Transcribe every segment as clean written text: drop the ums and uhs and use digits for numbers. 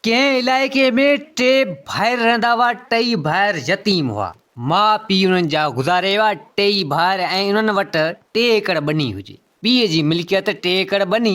ڪنهن علائقي ۾ ٽي ڀائر رهندا هئا، ٽئي ڀائر يتيم هئا. ماء پيء انهن جا گذاري ويا، ٽيئي ڀائر ۽ انهن وٽ ٽي ايڪڙ ٻني هجي. پيء جي ملڪيت ٽي ايڪڙ ٻني،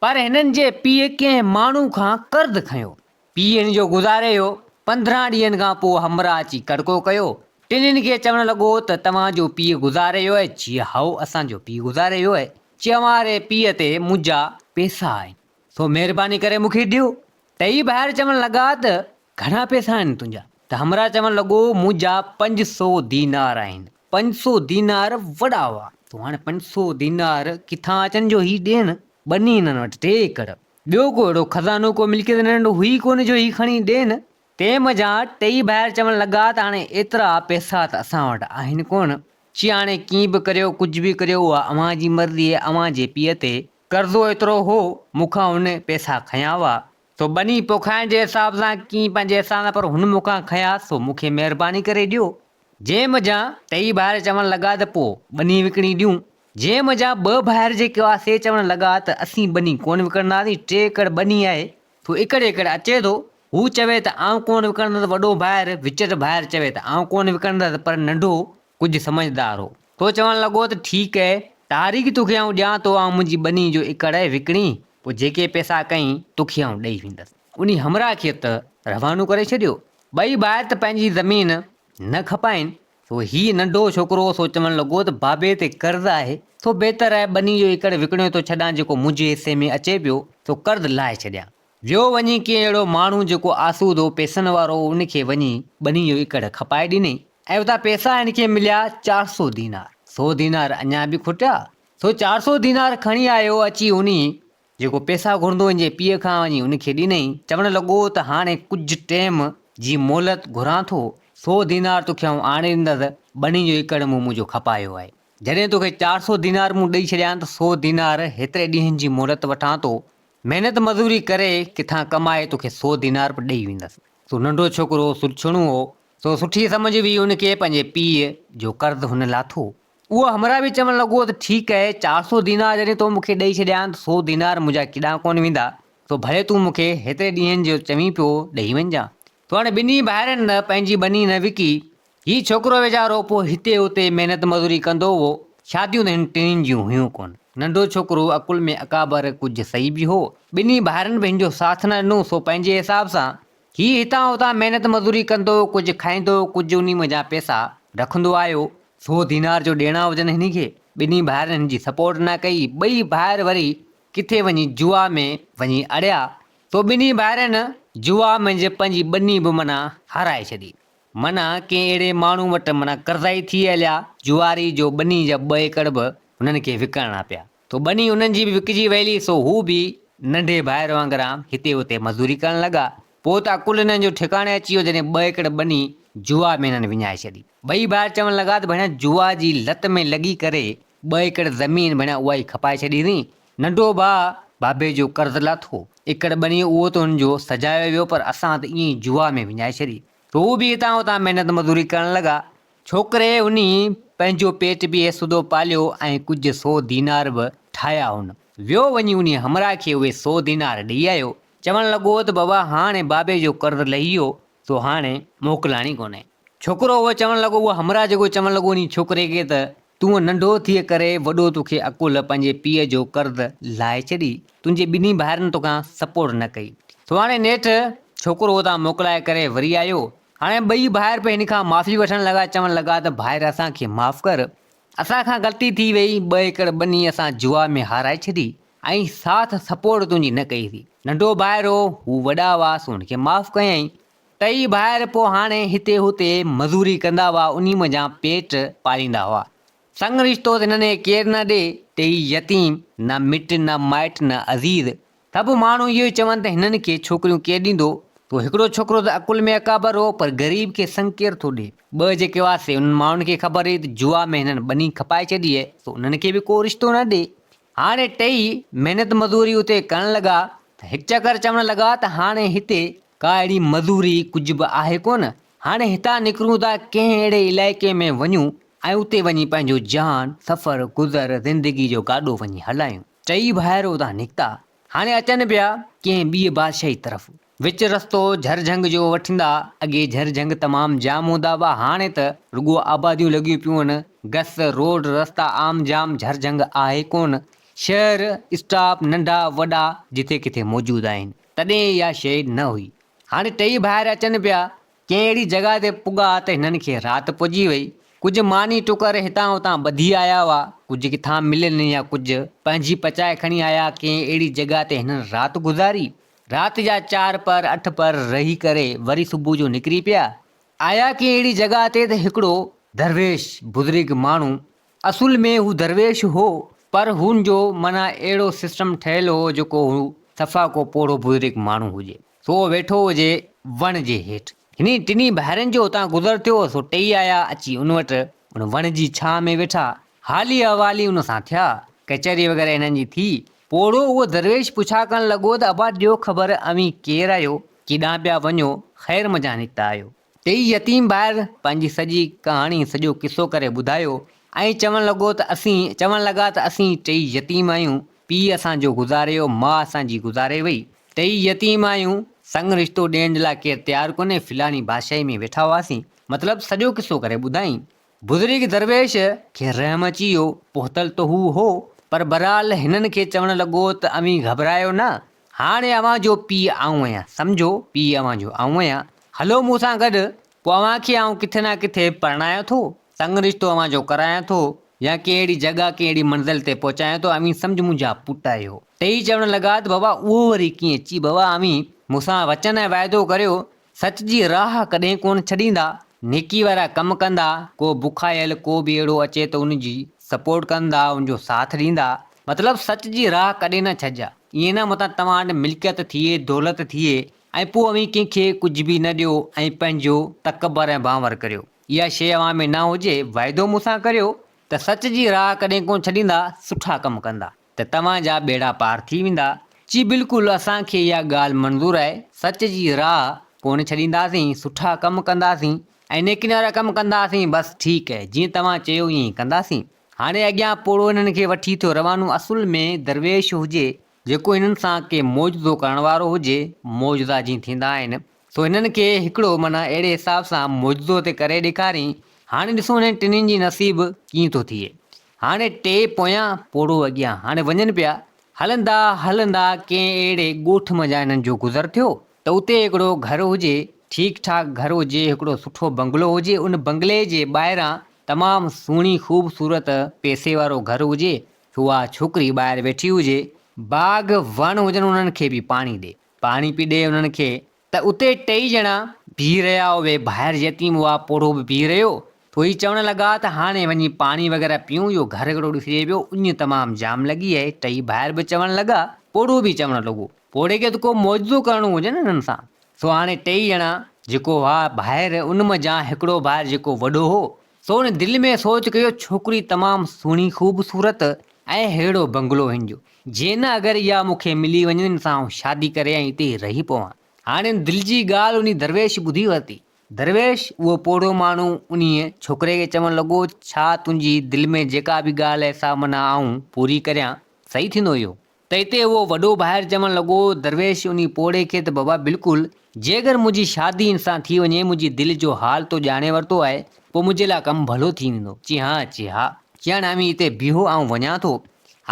پر هنن جي پيء ڪنهن ماڻهو کان قرض کنيو. پيء هن جو گذاري ويو. 15 ڏينهن کان پوء همراهه اچي ڪڙڪو ڪيو. ٽنهين کي چوڻ لڳو ته توهان جو پيء گذاري ويو آهي؟ چي هائو اسان جو پيء گذاري ويو آهي. چي اوهان ري پيء تي منهنجا پئسا آهن. سو مهرباني ڪري مون کي ڏيو. ٽئي ڀائر چوڻ لڳا ته گهڻا پئسا آهن تنهنجا؟ ته همراهه چوڻ لڳو منهنجا 500 دينار آهن. 500 دينار وڏا هئا. سو هاڻي 500 دينار ڪٿان اچن جو هي ڏين؟ ٻني هنن وٽ ٽي ايڪڙ. ٻيو ڪو اهڙو خزانو ڪو ملڪيت هنن وٽ هئي ڪونه جو هي کڻي ڏين. تنهن منجهان ٽئي ڀائر چوڻ لڳا ته هاڻي ايترا پئسا ته اسان وٽ آهن ڪونه. چي هاڻي ڪيئن به ڪريو ڪجهه به ڪريو اها اوهان جي مرضي اوهان جي پيء تي قرضو ايترو هو، مون کان هن پئسا کنيا هئا، سو ٻني پوکائڻ جي حساب سان ڪين پنهنجي حساب سان پر هن مون کان کنيا، سو مون کي مهرباني ڪري ڏيو. جنهن منجهان ٽئي ڀائر چوڻ لڳا ته پوء ٻني وڪڻي ڏيون. جنهن منجهان ٻه ڀائر جيڪي هئا سي چوڻ لڳا ته اسين ٻني ڪونه وڪڻنداسين، ٽي ايڪڙ ٻني آهي، سو ايڪڙ ايڪڙ اچي ٿو. هو چوي ته آئون ڪونه وڪڻندس، وڏو ڀائر، وچٽ ڀائر چوي ته آئون ڪونه وڪڻندس، پر ننڍو ڪجهه سمجهدار هو. سو چوڻ لڳو ته ٺيڪ اهي، تاريخ توکي آئون ڏيان ٿو، آئون منهنجي ٻني جو ايڪڙ وڪڻي پوء جيڪي پئسا ڪئين توکي آئون ڏئي ويندس. انهي همراهه کي ته روانو ڪري ڇڏيو. ٻئي ڀائر ته پنهنجي زمين نه کپائين، سو هي ننڍو ڇوڪرو سو چوڻ لڳو ته بابي تي قرض آهي، سو بهتر آهي ٻني جو ايڪڙ وڪڻيو ٿو ڇڏان جيڪو منهنجي حصي ۾ اچي پيو سو قرض لاهي ڇڏيان. ويو وڃي ڪنهن اهڙو ماڻهو جيڪو آسودو پئسن وارو هو ان کي وڃي ٻني جو ايڪڙ کپائي ڏني ۽ اتان پئسا هن کي مليا 400 دينار. سو دينار اڃا به کٽيا. سو 400 دينار کڻي آيو اچي انهي جيڪو پئسا گهرندو هن جي پيء کان وڃي ان کي ڏنئي. چوڻ لڳو ته هاڻي ڪجهه ٽيم جي مهلت گهران ٿو. سو دينار توکي آئون آڻي ڏيندس. ٻني جو ايڪڙ مون منهنجو کپايو آهي. جڏهن توکي 400 دينار مون ڏئي ڇڏيان ته سو دينار هيتري ڏينهن جي مهلت وٺان ٿو. محنت مزوري ڪري ڪٿان ڪمائي توکي سو دينار به ڏئي ويندس. سو ننڍو ڇوڪرو سلڇڻو هو، سو سٺي سمجهه هئي ان کي پنهنجي پيء جو قرض هن لاٿو. اهو همراهه به چوڻ لڳو ته ٺيڪ اهي، 400 دينار جڏهن تو مون کي ڏئي ڇڏيا آهن ته سو دينار منهنجا ڪيڏانهن ڪونه ويندا، سو ڀلي تون مون کي هيتري ڏينهن جو چوين پيو ڏئي وڃجان. سو هاڻي ٻنهي ڀائرن پنهنجي ٻني نه وڪي هي ڇوڪرو ويچارو پوء هتي هتي محنت مزوري ڪندو هئو. شاديون ته هن ٽنهين جون هيون ڪونه. ننڍو ڇوڪرو عقل ۾ اڪابر ڪجهه صحيح به هو. ٻنهي ڀائرن به هن جو ساٿ نه ڏنو سو پنهنجي حساب سان هي هتان هتان محنت مزوري ڪندو ڪجهه کائيندو ڪجهه انهي منجهان پئسا رکندو آيو. سو دينار جو ڏيڻا هجن هن کي. ٻنهي ڀائرن هن جي سپورٽ نه ڪئي. ٻئي ڀائر وري ڪٿي وڃي جوا ۾ وڃي اڙيا. سو ٻنهي ڀائرن جوا منجهه پنهنجي ٻني به معنيٰ هارائي ڇڏي. معنيٰ ڪنهن اهڙي ماڻهو وٽ معنيٰ قرضائي ٿي هليا، جواري جو ٻني جا ٻه ايڪڙ به هنن کي وڪڻڻا پيا. سو ٻني انهن جي به وڪجي ويلي، سو هو به ننڍي ڀائر وانگران هتي هتي مزوري ڪرڻ لڳا. پوء ته عقل هنن جو ٺڪاڻي اچي ويو، جڏهن ٻه ايڪڙ ٻني جوا ۾ هنن وڃائي ڇڏي. ٻئي ڀائر چوڻ لڳا ته ڀيڻا جوا جي لت ۾ لڳي ڪري ٻه ايڪڙ زمين ڀيڻا اها ئي کپائي ڇڏيسين. ننڍو ڀاء بابي جو قرض لاٿو. ايڪڙ ٻني اهو ته هن جو سجايو ويو پر اسان ته ائين ئي جوا ۾ وڃائي ڇڏي. هو به هتان هتان محنت مزوري ڪرڻ لڳا. ڇوڪري انهي پنهنجو پيٽ به سڌو پاليو ۽ ڪجهه سو دينار به ٺاهيا هن. ويو وڃي انهي همراهه کي اهي سو دينار ڏئي آيو. چوڻ لڳو ته بابا هاڻي بابي جو قرض لهي ويو سو هاڻي موڪلاڻي ڪونهي. ڇوڪرو اهو چوڻ لڳو اهو همراهه جيڪو چوڻ لڳو انهي ڇوڪري کي ته تون ننڍو ٿي ڪري وڏو توکي عقل پنهنجي پيء جو قرض لاهي ڇڏي، تنهنجي ٻنهي ڀائرن توکان سپورٽ نه ڪئي. سو هاڻي نيٺ ڇوڪرو اتان موڪلائي ڪري وري آيو. هاڻي ٻئي ڀائر به هن کان معافي وٺڻ لڳا، چوڻ لڳا ته ڀائر اسان کي معاف ڪر، اسان کان غلطي ٿي وئي، ٻه ايڪڙ ٻني اسان جوا ۾ هارائي ڇڏي ۽ ساٿ سپورٽ تنهنجي نه ڪئي سي. ننڍو ڀائر هو، هو وڏا هئا سو هن کي معاف ڪيائين. ٽئي ڀائر پوء هاڻي هتي هتي مزوري ڪندا هئا، انهي منجهان پيٽ پاليندا هئا. سڱ رشتو ته هنن کي ڪير نه ڏي، ٽيئي يتيم، نه مٽ نه مائٽ نه عزيز. سڀ ماڻهو اهو ئي چون ته هنن کي ڇوڪريون ڪير ڏيندو؟ سو هڪڙو ڇوڪرو ته عقل ۾ اڪابر هو، پر غريب کي سڱ ڪير ٿو ڏي؟ ٻه جيڪي هئا سي انهن ماڻهن کي خبر هئي ته جوا ۾ هنن ٻني کپائي ڇڏي آهي، سو انهن کي به ڪو رشتو نه ڏي. هاڻي ٽيئي محنت مزوري اتي ڪرڻ لڳا ته هڪ چڪر چوڻ لڳا ته هاڻي هتي ڪا اهڙي مزوري ڪجهه به آهي ڪونه، هاڻي هتان نڪرون ٿا ڪنهن اهڙي علائقي ۾ وڃون ۽ اتي وڃي پنهنجو جهان، سفر، گذر، زندگي جو گاڏو وڃي هلايون. ٽئي ڀائر اتان نڪتا. هاڻي اچن پيا ڪنهن ٻيء بادشاهي طرف. وچ رستو جھر جھنگ جو وٺندا، اڳي جھر جھنگ تمام جام هوندا هئا، هاڻي ته رڳو آباديون لڳيون پيون آهن، گس، روڊ، رستا عام جام، جھر جھنگ آهي ڪونه، شهر، اسٽاپ ننڍا وڏا جٿي ڪٿي موجود آهن، تڏهن اها شيء نه هئي. هاڻي ٽئي ڀائر اچن پيا، ڪنهن اهڙي جڳهه تي پڳا ته هنن کي رات پئجي وئي. ڪجهه ماني ٽڪر هتان هتان ٻڌي آيا هئا، ڪجهه ڪٿان ملين يا ڪجهه پنهنجي پچائي کڻي آيا. ڪنهن اهڙي جڳهه تي هنن رات گذاري. رات جا چار پهر اٺ پهر رهي ڪري وري صبح جو نڪري پيا. آيا ڪنهن اهڙي جڳهه تي ته هڪڙو درويش بزرگ ماڻهو اصل ۾ هو درويش هو پر هن جو معنيٰ اهڙو سسٽم ٺهيل هو جيڪو هو صفا ڪو پوڙهو بزرگ ماڻهو هجي سو ويٺو هجي وڻ جي هيٺ. هني ٽنهي ڀائرن جو اتان گذر ٿيو سو ٽيئي آيا اچي ان وٽ ان وڻ جي ڇانء ۾ ويٺا. حالي احوالي ان سان ٿيا. ڪچهري وغيره هنن جي ٿي. پوڙهو اهو درويش پڇا ڪرڻ لڳو ته ابا ڏيو خبر اوهين ڪير آهيو، ڪيڏانهن پيا وڃو، خير منجهان نڪتا آهيو. ٽيئي يتيم ڀائر پنهنجي سڄي ڪهاڻي سڄو قصو ڪري ٻڌايو ۽ چوڻ لڳو ته اسين چوڻ لڳا ته اسين ٽيئي يتيم آهيون، پيء اسان جو گذاري ويو، ماء اسان جي گذاري وئي، ٽيئي يتيم آهيون، سڱ رشتو ڏيڻ جي لاء ڪير تيار ڪونهي، فلاڻي بادشاهي ۾ ويٺا هئاسين، مطلب سڄو قصو ڪري ٻڌائين. بزرگ درويش کي رحم اچي ويو، پهتل ته هو هو، پر بهرحال هنن کي چوڻ لڳو ته اوهين گهٻرايو نه، هاڻي اوهان جو پيء آئون آهيان، سمجهو، پيء اوهان جو آئون آهيان، هلو مون سان گڏ، پوء اوهان کي آئون ڪٿي نه ڪٿي پرڻايان ٿو، سڱ رشتو اوهان جو ڪرايان ٿو، يا ڪنهن اهڙي جڳهه، ڪنهن اهڙي منزل تي پهچايان ٿو، اوهين سمجهه منهنجا پٽ آهيو. ٽيئي چوڻ لڳا ته بابا اهو وري ڪيئن؟ چي بابا اوهين مون سان وچن ۽ واعدو ڪريو سچ جي راهه ڪڏهن ڪونه ڇڏيندا، نيڪي وارا ڪم ڪندا، ڪو بکايل ڪو به اهڙو اچي ته ان جي سپورٽ ڪندا، ان جو ساٿ ڏيندا، مطلب سچ جي راهه ڪڏهن نه ڇڏجا، ائين نه متان توهان وٽ ملڪيت ٿئي، دولت ٿئي ۽ پوء اوهين ڪنهن کي ڪجهه به نه ڏيو ۽ پنهنجو تڪبر ۽ بانور ڪريو، اها شيء اوهان ۾ نه هجي، واعدو مون سان ڪريو ته سچ جي راهه ڪڏهن ڪونه ڇڏيندا، سٺا ڪم ڪندا. ته توهان جا ٻيڙا پار ٿي ويندا. چي بلڪل اسان کي اها ڳالهه منظور آهي، سچ جي راهه ڪونه ڇڏينداسين، سٺا ڪم ڪنداسين ۽ نيڪين وارا ڪم ڪنداسين، بس ٺيڪ آهي جيئن توهان چيو ائين ئي ڪنداسين. هاڻي اڳيان پوڙهو هنن کي وٺي ٿيو روانو اصل ۾ درويش هجي جيڪو هنن سان ڪي معجزو ڪرڻ وارو هجي، معجزا جيئن ٿيندا آهن سو هنن کي هڪڙو معنيٰ اهڙي حساب سان معجزو تي ڪري ڏيکارين، هاڻي ڏسون هنن ٽنهين جي نصيب ڪيئن ٿو ٿئي. هاڻي ٽي پويان، پوڙهو اڳيان. هاڻي وڃن پيا. هلندا هلندا ڪنهن اهڙي ڳوٺ منجهان هنن جو گذر ٿيو ته اتي هڪڙو گهر هجي، ٺيڪ ٺاڪ گهر هجي، هڪڙو سٺو بنگلو هجي، ان بنگلي جي ٻاهران تمام سهڻي خوبصورت پئسي وارو گهر هجي، اها ڇوڪري ٻاهر ويٺي هجي، باغ وڻ هجن انهن کي به پاڻي ڏي، پاڻي پي ڏي انهن کي ته اتي ٽيئي ڄڻا بيهي رهيا. اهي ڀائر يتيم هئا. پوڙهو به بيهي رهيو. پوء هي چوڻ لڳا ته هاڻي وڃي پاڻي وغيره پيئون، اهو گهر هڪڙو ڏسجي پيو، اڃ تمام جام لڳي آهي. ٽيئي ڀائر به چوڻ لڳا، پوڙهو به چوڻ لڳو. پوڙهي کي ته ڪو معجزو ڪرڻو هجي نه هنن سان. سو هاڻي ٽيئي ڄڻا جيڪو هئا ڀائر، ان منجهان هڪڙو ڀائر جيڪو وڏو هو، سو هن دل ۾ سوچ ڪيو، ڇوڪري تمام سهڻي خوبصورت ۽ ههڙو بنگلو هن جو، جي نه اگر اها مون کي ملي وڃي ته هن سان آئون شادي ڪري ۽ اتي ئي رهي پوان. هاڻي هن دل جي ڳالهه انهي درويش ٻڌي ورتي. درويش، اهو پوڙهو ماڻهو انهيء ڇوڪري کي چوڻ لڳو، ڇا تنهنجي دل ۾ جيڪا به ڳالهه آهي سا معنيٰ آئون پوري ڪريان، صحيح ٿيندو اهو؟ ته اتي اهو وڏو ڀائر چوڻ لڳو، درويش انهي پوڙهي کي ته بابا بلڪل، جي اگر منهنجي شادي هن سان ٿي وڃي، منهنجي دل جو حال تو ڄاڻي ورتو آهي، پوء منهنجي لاء ڪم ڀلو ٿي ويندو. چي ها، چي ها. چي هاڻي اوهين هتي بيهو، آئون وڃان ٿو.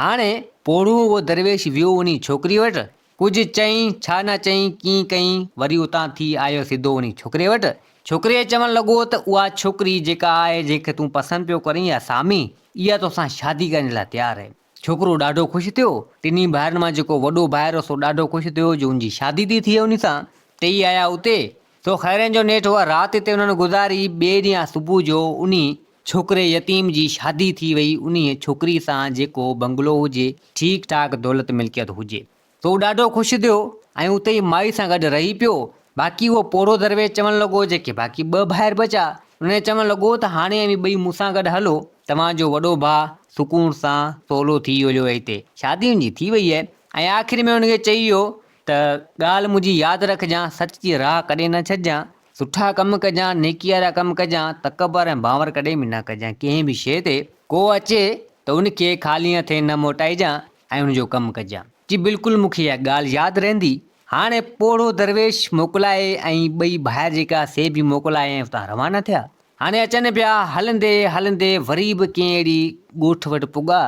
هاڻي پوڙهو اهو درويش ويو انهي ڇوڪري وٽ، ڪجهه چئين، ڇا نه چئين، ڪيئن ڪئين، وري اتان ٿي آيو سڌو انهي ڇوڪري وٽ. ڇوڪريء چوڻ لڳو ته اها ڇوڪري جيڪا آهي، جنهن کي تون پسند پيو ڪرين اها سامي، اها توسان شادي ڪرڻ جي لاء تيار آهي. ڇوڪرو ڏاڍو خوش ٿيو. ٽنهي ڀائرن مان جيڪو وڏو ڀائر هو سو ڏاڍو خوش ٿيو جو ان جي شادي ٿي ٿئي انهي سان. ٽيئي آيا اتي. سو خيرين جو نيٺ اها رات اتي انهن گذاري. ٻئي ڏينهن صبح جو انهي ڇوڪري يتيم جي شادي ٿي وئي انهيء ڇوڪري سان جيڪو بنگلو هجي، ٺيڪ ٺاڪ دولت ملڪيت هجي. سو هو ڏاڍو خوش ٿيو ۽ اتي ئي مائي سان گڏ رهي پيو. باقي اهو پوڙهو درويش چوڻ لڳو جيڪي باقي ٻه ڀائر بچا، انهن کي چوڻ لڳو ته هاڻي اوهين ٻئي مون سان گڏ هلو، توهان جو وڏو ڀاء سڪون سان سولو ٿي ويو آهي هتي شادي هن جي ٿي وئي آهي ۽ آخر ۾ هن کي چئي ويو ته ڳالهه منهنجي ياد رکجان، سچ جي راهه ڪڏهن نه ڇڏجان، سٺا ڪم ڪجان، نيڪي وارا ڪم ڪجان، تڪبر ۽ بانور ڪڏهن به نه ڪجان، ڪنهن به شيء تي ڪو اچي ته ان کي خالي هٿين نه موٽائجان ۽ ان جو ڪم ڪجان. جي بلڪل مون کي اها ڳالهه ياد رهندي. هاڻي پوڙهو درويش موڪلائي ۽ ٻئي ڀائر جيڪا سي به موڪلائي ۽ اتان روانا ٿيا. هاڻي اچن پيا، هلندي هلندي وري به ڪنهن اهڙي ڳوٺ وٽ پڳا.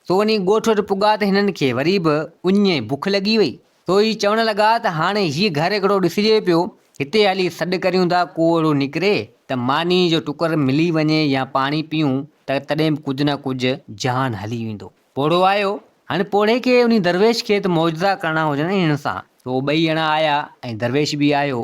سو وڃي ڳوٺ وٽ پڳا ته هنن کي وري به اڃ ۽ بک لڳي وئي. سو هي چوڻ لڳا ته هاڻي هي گهر هڪڙو ڏسجي پيو، هتي هلي سڏ ڪريون ٿا ڪو اهڙو نڪري ته ماني جو ٽڪر ملي وڃي يا پاڻي پيئون ته تڏهن به ڪجهه نه ڪجهه جهان هلي ويندو. پوڙهو آيو. هاڻي پوڙهي کي انهي درويش کي ته معجزا ڪرڻا هجن هن سان. سو ٻئي ڄڻا آيا ۽ درويش به آيو.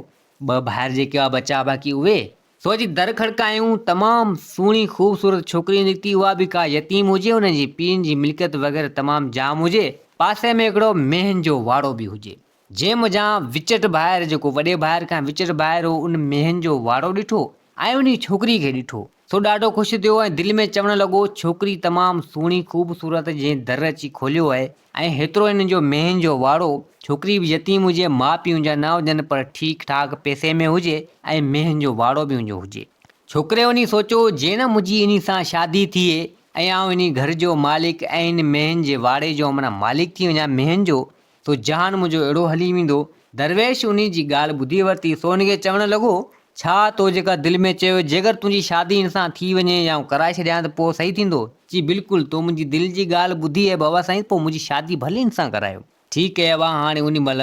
ٻه ڀائر جيڪي هئا بچا باقي اهي. سو اچي در کڙڪايائون. تمام سهڻي خوبصورت ڇوڪري نڪتي. اها به ڪا يتيم هجي. ان جي پيئن جي ملڪيت وغيره تمام جام هجي. پاسي ۾ هڪڙو مينهن جو واڙو به هجي. جنهن منجهان وچٽ ڀائر جيڪو وڏي ڀائر کان وچٽ ڀائر هو ان مينهن جو واڙو ڏٺو ۽ انهي ڇوڪري کي ڏٺو. سو ڏاڍو خوش ٿيو ۽ دل ۾ چوڻ لڳو، ڇوڪري تمام سهڻي خوبصورت جنهن در اچي کوليو آهي ۽ هيترو هن جو مينهن جو واڙو، ڇوڪري به يتيم هجي، ماء پيء جا نه هجن پر ٺيڪ ٺاڪ پئسي ۾ هجي ۽ مينهن جو واڙو به هن جو هجي. ڇوڪري وڃي سوچيو، جي نه منهنجي انهي سان شادي ٿئي ۽ آئون انهي گهر جو مالڪ ۽ هن مينهن جي واڙي جو معنيٰ مالڪ ٿي وڃان مينهن جو، سو جهان منهنجو اهڙو هلي ويندو. درويش انهي جي ڳالهه ٻڌي ورتي، سو هن کي چوڻ لڳو، ڇا تو جيڪا دل ۾ چيو، جيڪر تنهنجي شادي هن سان ٿي وڃي يا آئون ڪرائي ڇڏيان ته پوء صحيح ٿيندو؟ چي بلڪل، تو منهنجي دل جي ڳالهه ٻڌي اي بابا سائين، پوء منهنجي شادي ڀلي هن سان ڪرايو. ٺيڪ اي ابا، هاڻي انهي مهل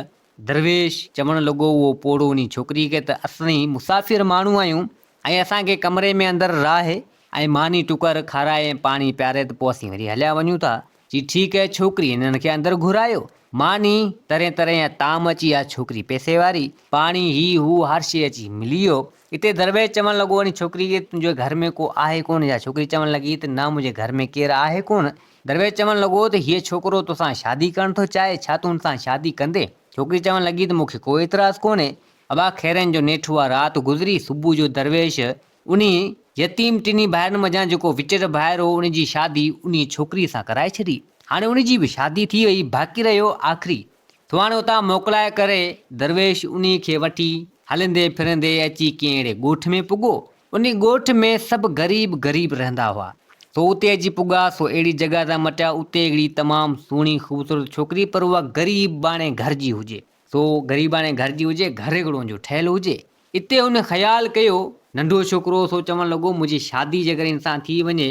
درويش چوڻ لڳو اهو پوڙهو انهي ڇوڪري کي ته اسين مسافر ماڻهو آهيون ۽ اسان کي ڪمري ۾ اندر راهه ۽ ماني ٽڪر کارائي ۽ پاڻي پياري ته پوء اسين وري هليا وڃون ٿا. چي ٺيڪ اهي ڇوڪري هنن کي اندر گهرايو. ماني، طرحين طرحين جا طعام اچي اها ڇوڪري پئسي واري، پاڻي، هي هو هر شيء اچي ملي ويو. اتي درويش چوڻ لڳو انهي ڇوڪري کي تنهنجي گهر ۾ ڪو آهي ڪونه يا ڇوڪري چوڻ لڳي ته نه منهنجي گهر ۾ ڪير آهي ڪونه. درويش چوڻ لڳو ته هيء ڇوڪرو توسان شادي ڪرڻ ٿو چاهي ڇا تون هن سان شادي ڪندين؟ ڇوڪري چوڻ لڳي ته مون کي ڪو اعتراض ڪونهي. ابا خيرن جو نيٺ اها رات گذري، صبح جو درويش انهي يتيم ٽنهي ڀائرن منجهان جيڪو وچڙ ڀائر هو ان جي شادي انهي ڇوڪريء سان ڪرائي ڇڏي. هاڻي ان جي به شادي ٿي وئي، باقي رهيو آخري. سو هاڻي اتان موڪلائي ڪري درويش انهي کي وٺي هلندي ڦرندي اچي ڪنهن اهڙي ڳوٺ ۾ پڳو. انهي ڳوٺ ۾ سڀ غريب غريب رهندا هئا. سو اتي اچي پڳا، سو اهڙي جڳهه تان مٽيا، اتي هڪڙي تمام سهڻي خوبصورت ڇوڪري پر اها غريباڻي گهر جي هجي. سو غريباڻي گهر جي هجي، گهر هڪڙو ان جو ٺهيل هجي. اتي هن خيال ڪيو، ننڍو ڇوڪرو هو سو چوڻ لڳو، منهنجي شادي جيڪر ان سان ٿي وڃي،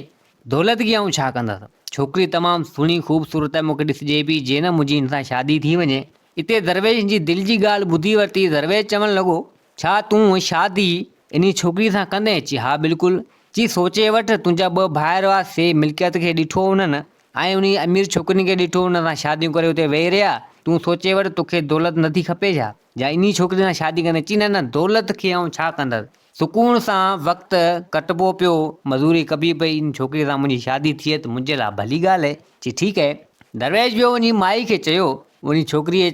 دولت کي آئون ڇا ڪندس؟ ڇوڪري تمام سهڻي خوبصورت آهي، مون کي ڏسجي پئي، جي نه منهنجي هن سان شادي ٿي وڃي. اتي درويش جي دل جي ڳالهه ٻڌي ورتي، درويش چوڻ لڳو، ڇا تون شادي انهي ڇوڪري سان ڪندين؟ چي ها بلڪل. چي سوچي وٺ، تنهنجا ٻه ڀائر هئا، سي ملڪيت کي ڏٺو انهن، ۽ انهي امير ڇوڪرين کي ڏٺو، انهن سان شاديون ڪري اتي ويهي رهيا، تون سوچي وٺ، توکي دولت نٿي کپي ڇا؟ جا انهي ڇوڪري سان شادي ڪندين؟ چي نه نه، دولت کي آئون ڇا ڪندس؟ سڪون سان وقت ڪٽبو پيو، مزوري ڪبي پئي، ان ڇوڪري سان منهنجي شادي ٿئي ته منهنجي لاء ڀلي ڳالهه آهي. چي ٺيڪ آهي. درويش ويو وڃي مائي کي چيو، انهي ڇوڪريء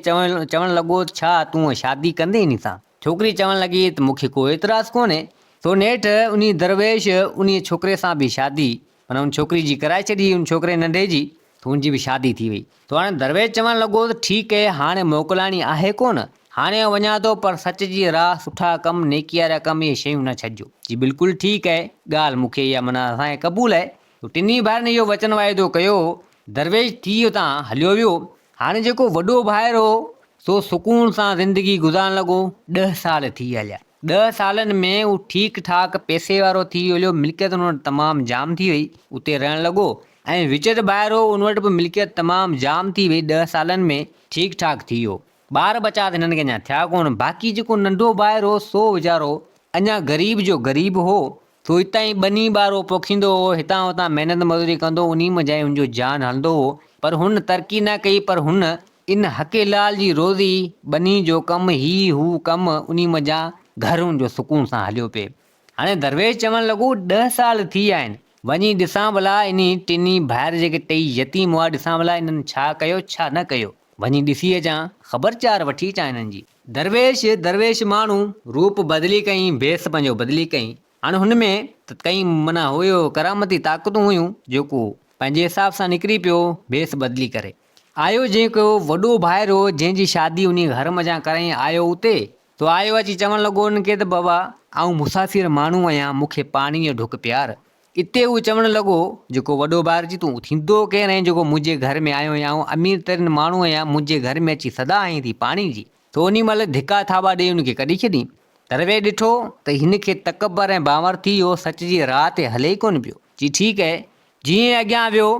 چوڻ لڳو ته ڇا تون شادي ڪندين انهي سان؟ ڇوڪري چوڻ لڳي ته مون کي ڪو اعتراض ڪونهي. سو نيٺ انهي درويش انهيء ڇوڪري سان به شادي معنيٰ ان ڇوڪري جي ڪرائي ڇڏي، ان ڇوڪري ننڍي جي، ته ان جي به شادي ٿي وئي. ته هاڻي درويش چوڻ لڳو ته ٺيڪ اهي، هاڻي موڪلاڻي آهي ڪونه، هاڻي آئون وڃان ٿو، پر سچ جي راهه، سٺا ڪم، نيڪي وارا ڪم اهي شيون نه ڇڏجو. جي بلڪل ٺيڪ اهي، ڳالهه مون کي اها معنيٰ اسان کي قبول اهي. ته ٽنهي ڀائرن اهو وچن واعدو ڪيو. درويش ٿي اتان هليو ويو. هاڻي جيڪو وڏو ڀائر هو، سو سڪون سان زندگي گذارڻ لڳو. ڏهه سال ٿي هليا. ڏهه سالن ۾ هو ٺيڪ ٺاڪ پئسي وارو ٿي هليو، ملڪيت هن وٽ تمام جام ٿي وئي، اتي رهڻ لڳو ۽ وچٽ ڀائر هو، ان وٽ به ملڪيت تمام جام ٿي وئي، ڏهه سالن ۾ ٺيڪ ٺاڪ ٿي ويو. ٻار ٻچا ته هنن کي اڃا ٿيا ڪونه، باقي جيڪو ننڍو ڀائر هو سو ويچارو اڃا غريب جو غريب هو، سو هتان ئي ٻني ٻارو پوکيندو هو، هتان هتان محنت مزوري ڪندو هو، انهي منجهان ئي هن جو جان هلندو هو، پر هن ترقي نه ڪئي، پر هن ان حق لال جي روزي، ٻني جو ڪم، هي هو ڪم، انهي منجهان گهر ان جو سڪون سان هليو پئي. هاڻي درويش چوڻ لڳو، ڏهه سال ٿي ويا آهن، وڃي ڏسان ڀلا انهي ٽنهي ڀائر جيڪي ٽئي يتيم هئا، ڏسان ڀلا انهن ڇا ڪيو، ڇا نه ڪيو. وڃي ڏسي اچان، خبر چار وٺي اچان انهن جي. درويش، درويش ماڻهو، روپ بدلي ڪئين، ڀيس پنهنجو بدلي ڪئين. هاڻي هن ۾ ته ڪئين معنيٰ هيو، ڪرامتي طاقتون هيون، جيڪو پنهنجي حساب سان نڪري پيو، ڀيس بدلي ڪري. آيو جنهن ڪيو وڏو ڀائر هو، جنهن جي شادي انهيء گهر منجهان ڪرائين، آيو اتي، سو آيو اچي چوڻ لڳو انهن کي ته بابا، آئون مسافر ماڻهو آهيان، مون کي پاڻيء جو ڍڪ پيار. اتي هو چوڻ لڳو، جيڪو وڏو ڀائر چي، تون ٿيندو ڪير آهين جيڪو منهنجي گهر ۾ آيو آهين، آئون امير ترين ماڻهو آهيان، منهنجي گهر ۾ اچي صدا هنئين ٿي پاڻي جي. سو انهي مهل ڌڪا ٿاٻا ڏيئي ان کي ڪڍي ڇڏين. درويش ڏٺو ته هن کي تڪبر ۽ بانور ٿي ويو، سچ جي راهه تي هلي ئي ڪونه پيو. چي ٺيڪ اهي. جيئن ئي اڳيان ويو،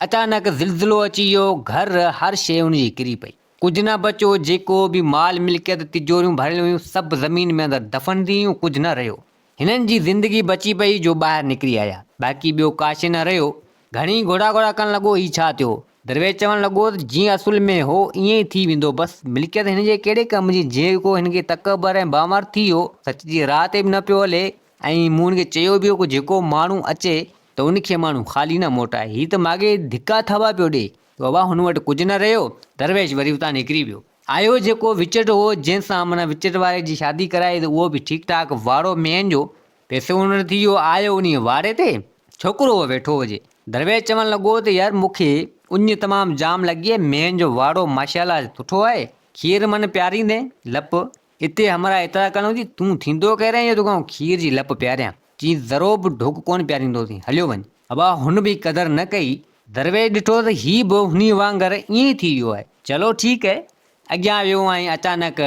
اچانڪ زلزلو اچي ويو، گهر، هر شيء ان جي ڪري پئي. ڪجهه نه بچيو، جيڪو به مال ملڪيت، تجوريون ڀريل هيون، سڀ زمين ۾ اندر دفن ٿي ويون، ڪجهه نه رهيو. هنن جي زندگي بچي پئي جو ٻاهر نڪري آيا، باقي ٻيو ڪا شيء نه رهيو. گهڻي گهوڙا گهوڙا ڪرڻ لڳو، هي ڇا ٿيو؟ درويش چوڻ لڳو ته جيئن اصل ۾ هو ائين ئي ٿي ويندو، بس ملڪيت هن جي ڪهڙي ڪم جي، جيڪو هن کي تڪبر ۽ بانور ٿي ويو، سچ جي راهه تي به نه پيو هلي ۽ مون هن کي چيو به هو جيڪو ماڻهو اچي ته ان کي ماڻهو خالي نه موٽائي، هي ته ماڳهين ڌڪا ٿاٻا پيو ڏئي، ته بابا هن وٽ ڪجهه نه رهيو، درويش وري اتان نڪري ويو. آيو جيڪو وچٽ هو، جنهن سان معنيٰ وچٽ واري جي شادي ڪرائي ته اهو به ٺيڪ ٺاڪ واڙو مينهن جو پئسو هن وٽ ٿي ويو، آيو انهيء واڙي تي، ڇوڪرو اهو ويٺو هجي. درويش چوڻ لڳو ته يار مون کي اڃ تمام جام لڳي آهي، مينهن جو واڙو ماشاءالله سٺو آهي، کير من پياريندين، لپ، اتي همراهه اعتراض ڪرڻ لڳو تون ٿيندو ڪير آهين جو توکان آئون کير جي لپ پياريان؟ چيس ذرو به ڍوڪ ڪونه پياريندوسين، هليو وڃ. ابا هن به قدر نه ڪئي، درويش ڏٺو ته هي به هني وانگر ائين ئي ٿي ويو آهي. چلو ٺيڪ آهي. اڳيان ويو ۽ اچانڪ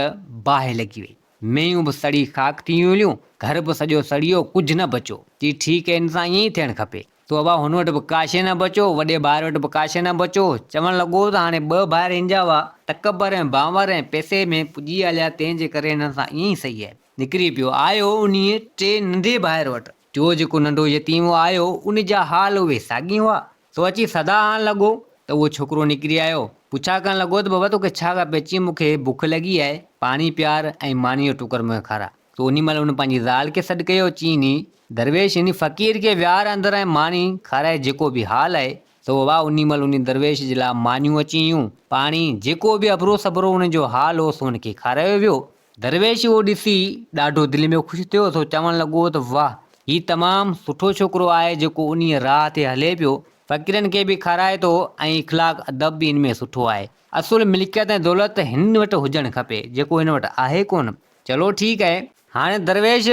باهه لڳي وئي. مينهون به سڙي خاڪ ٿي ويون، گهر به سڄو سڙي ويو، ڪجهه نه بچيو. چي ٺيڪ آهي، هن سان ائين ئي ٿيڻ کپي. سو ابا هن وٽ به ڪا شيء نه بچيو، وڏي ڀائر وٽ به ڪا شيء نه بچيو. چوڻ لڳو ته هاڻي ٻه ڀائر هن جا هئا، تڪبر ۽ بانور ۽ پئسي ۾ پڄي هليا، تنهن جي ڪري هنن سان ائين ئي سهي آهي. نڪري پيو. آيو انهيء ٽئين ننڍي ڀائر وٽ. ٽيو جيڪو ننڍو يتيم هو آيو، ان جا حال اهي ساڳي هئا. سو اچي صدا هڻڻ لڳو ته اهو ڇوڪرو نڪري آيو. پڇا ڪرڻ لڳو ته بابا توکي ڇا کپي؟ چيائين مون کي بک لڳي آهي، پاڻي پيار ۽ مانيء جو ٽڪر مون کي کاراء. سو انهي مهل هن پنهنجي زال کي سڏ ڪيو، چيائين ني درويش انهي فقير کي ويهار اندر ۽ ماني کارائي جيڪو به حال آهي سو بابا انهي مهل انهي درويش جي لاء مانيون اچي ويون، پاڻي، جيڪو به اڀرو سڀرو ان جو حال هو سو ان کي کارايو ويو. درويش اهو ڏسي ڏاڍو دل ۾ خوش ٿيو، سو چوڻ لڳو ته واهه، هي تمام سٺو ڇوڪرو آهي جيڪو انهيء راهه تي هلي پيو، فقيرن کي به کارائي ٿو ۽ اخلاق ادب به هن ۾ سٺو آهي. اصل ملڪيت ۽ دولت هن وٽ هجڻ کپي، جيڪو هن وٽ آهي ڪونه. چلو ٺيڪ آهي. هاڻي درويش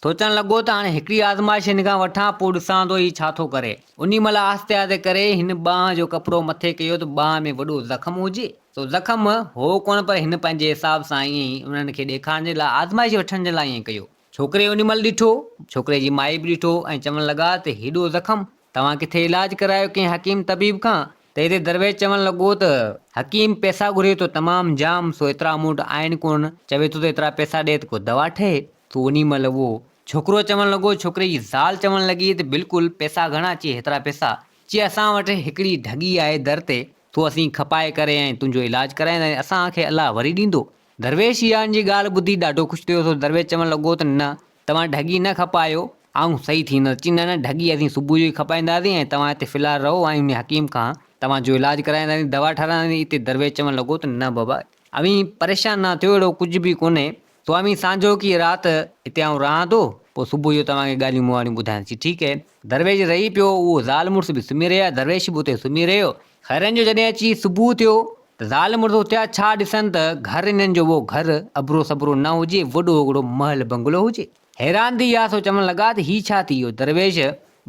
سوچڻ لڳو ته هاڻي هڪڙي آزمائش هن کان وٺان، پوء ڏسان ٿو هي ڇا ٿو ڪري. انهيء مهل آهستي آهستي ڪري هن ٻانهن جو ڪپڙو مٿي ڪيو ته ٻانهن ۾ وڏو زخم هجي. سو زخم هو ڪونه پر هن پنهنجي حساب سان ائين ئي انهن کي ڏيکارڻ جي لاء آزمائش وٺڻ جي لاء ائين ڪيو. ڇوڪري انهي مهل ڏٺو، ڇوڪري جي مائي به ڏٺو ۽ چوڻ لڳا ته هيڏو زخم، توهان ڪٿي علاج ڪرايو ڪنهن حڪيم طبيب کان؟ ته هتي درويش چوڻ لڳو ته حڪيم پئسا گهري ٿو تمام جام سو ايترا مون وٽ آهن ڪونه، چوي ٿو ته ايترا پئسا ڏي ته ڪو دوا ٺهي. سو انهي مهل اهو ڇوڪرو چوڻ لڳو، ڇوڪري جي زال چوڻ لڳي ته بلڪل پئسا گهڻا؟ چي هيترا پئسا؟ چي اسان وٽ هڪڙي ڍڳي آهي در تي، سو اسين کپائي ڪري ۽ تنهنجو علاج ڪرائينداسين، اسان کي الله وري ڏيندو. درويش اها ان جي ڳالهه ٻڌي ڏاڍو خوش ٿيو، سو درويش چوڻ لڳو ته نه، توهان ڍڳي نه کپايو، آئون صحيح ٿيندس. چي نه نه، ڍڳي اسين صبح جو ئي کپائينداسين ۽ توهان هتي في الحال رهو ۽ انهي حڪيم کان توهان جو علاج ڪرائينداسين، دوا ٺهرائينداسين. اتي درويش چوڻ لڳو ته نه بابا، اوهين پريشان نه ٿيو، اهڙو ڪجهه به ڪونهي، سو اوهين سانجهوڪيء رات هتي آئون رهان ٿو، پوء صبح جو توهان کي ڳالهيون مهاڙيون ٻڌايان. چي ٺيڪ اهي. درويش رهي پيو، اهو زال مڙس به سمهي رهيا، درويش به اتي سمهي رهيو. خيرن جو جڏهن اچي صبح ٿيو ته زال مڙس اٿيا، ڇا ڏسن ته گهر انهن جو اهو گهر اڀرو سڀرو نه هجي، وڏو هڪڙو محل بنگلو هجي. حيران ٿي ويا، سو چوڻ لڳا ته هي ڇا ٿي ويو؟ درويش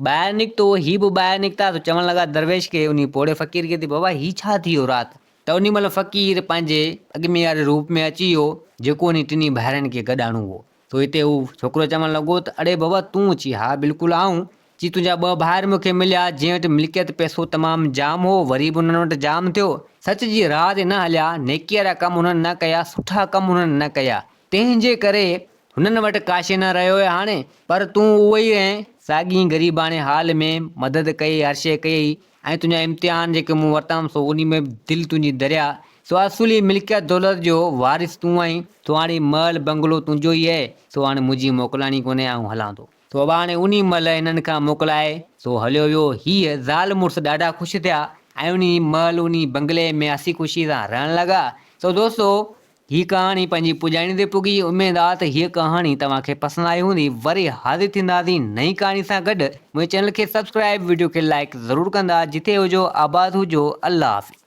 ٻاهر نڪتو، هي به ٻاهر نڪتا، سو چوڻ لڳا درويش کي، انهي پوڙهي فقير کي ته بابا هي ڇا ٿي ويو رات ته انهي مهل فقير پنهنجي اڳ ۾ واري روپ ۾ اچي ويو، جيڪو انهي ٽنهي ڀائرن کي گڏ آڻو هو. سو هتي هو ڇوڪرو چوڻ لڳو ته اڙي بابا تون؟ چي ها بلڪل آئون. چي تنهنجا ٻه ڀائر مون کي مليا، جنهن وٽ ملڪيت پئسو تمام جام هو، وري به انهن وٽ جام ٿيو. سچ جي راهه تي نه هليا، نيڪيء وارا ڪم انهن نه ڪيا، سٺا ڪم انهن نه ڪيا، تنهن جي ڪري هنن وٽ ڪا شيء نه رهيو آهي هاڻي، پر تون اهو ئي رهين، ساڳئي غريباڻي حال ۾ مدد ڪيئي، هر شيء ڪيئي، ۽ تنهنجا امتحان جيڪي مون ورتم سو انهي ۾ به دل تنهنجي درياء، سو اصولي ملڪيت دولت جو وارث تون آهين، سو هاڻي محل بنگلو تنهنجو ئي آهي، سو هاڻي منهنجي موڪلاڻي ڪونهي آئون هلان ٿو. سو ابا هاڻي انهي مهل هنن کان موڪلائي سو هليو ويو. هيء زال مڙس ڏاڍا خوش ٿيا ۽ انهي محل انهي بنگلي ۾ هسي خوشي سان رهڻ لڳا. سو دوستو! هي ڪهاڻي پنهنجي پڄاڻي تي پڳي، اميد آ ته هيء ڪهاڻي توهان کي پسند آئي هوندي، وري حاضر ٿينداسين نئين ڪهاڻي سان گڏ، منهنجي چينل کي سبسڪرائيب وڊيو کي لائيڪ ضرور ڪندا، جتي هجو آباد هجو، الله حافظ.